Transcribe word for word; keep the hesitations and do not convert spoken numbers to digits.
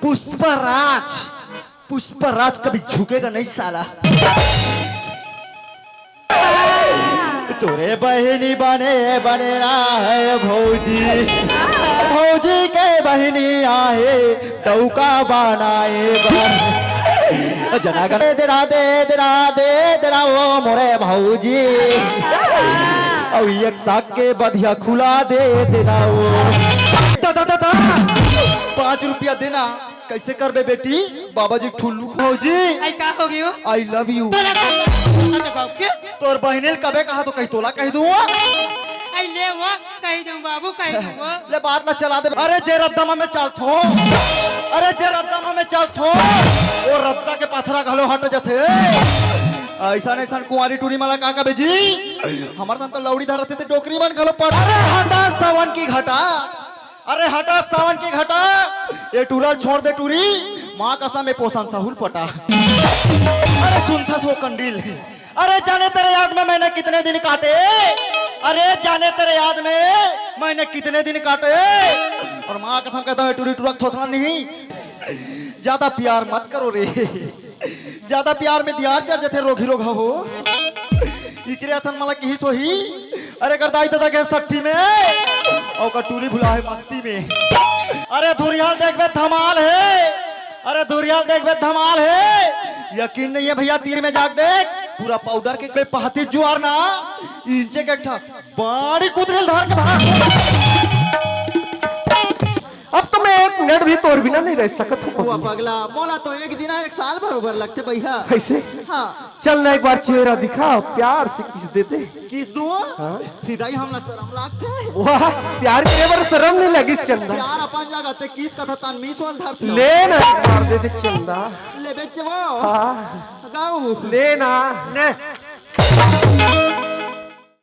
पुष्पराज, पुष्पराज कभी झुकेगा नहीं साला। तोरे बहिनी बने बने ना है भौजी, भौजी के बहिनी आहे डौका बनाए बर। जनागन दे दे दे दे दे दे ना वो मोरे भौजी, अउ एक साग के बधिया खुला दे देना वो। दा, दा, दा, दा। पाँच रुपया देना। कैसे करबे बेटी? बाबा जी ठुल्लू भौजी। आई का हो गयो? I love you। तोला का, तोला का बाप के? तोर बहिनी ल कबे कहा तो कही तोला कही दूँ। आई ले वो कही दूँ बाबू, कही दूँ वो। ले बात ला चला दे। अरे जे रद्दा म मैं चलथों, अरे जे रद्दा म मैं चलथों, वो रद्दा के पाथरा घलो हट जथे। ऐसा नहीं सन कुंवारी टूरी मला का कबे जी? हमर सन तो लौड़ी धरथे ते डोकरी मन घलो पड़। अरे हटा सावन की घटा। अरे हटा सावन की घटा, ये टूरा छोड़ दे टूरी, माँ कसम ये पोसन सहूल पटा। अरे सुनथस वो कंडील, अरे जाने तेरे याद में मैंने कितने दिन काटे, अरे जाने तेरे याद में मैंने कितने दिन काटे। और माँ कसम कहता हूँ, टूरी टूरा थोथना नहीं, ज्यादा प्यार मत करो रे। ज्यादा प्यार में दियार चढ़ जथे रोगी रोग हो। इकरे असन मला किहिस होही। अरे कर दाई ददा के सट्ठी में, अउ का टूरी भुला है मस्ती में। अरे धुरियाल देखबे धमाल है, अरे धुरियाल देखबे धमाल है। यकीन नहीं है भैया, तीर में जाके देख, पूरा पाउडर के कोई पहाती जुआर ना, इंचे के एक ठा बाड़ी कुतरेल धार के भाग। अब तो मैं एक मिनट भी तोर बिना नहीं रह सकत हूँ, पगली। पगला, मोला तो एक दिन एक साल बरोबर लगथे भैया। कैसे? हाँ। चल ना, एक बार चेहरा दिखा, प्यार से किस दे दे। किस दूँ? हाँ? सीधा ही हमला शरम लागथे। वाह, प्यार के बर शरम नहीं लगिस चंदा। प्यार अपन जगह ते किस कथा तन मीस वाल धरथे। ले ना, एक बार दे दे चंदा। ले बेचवो। हाँ। गाऊ। ले ना। ने।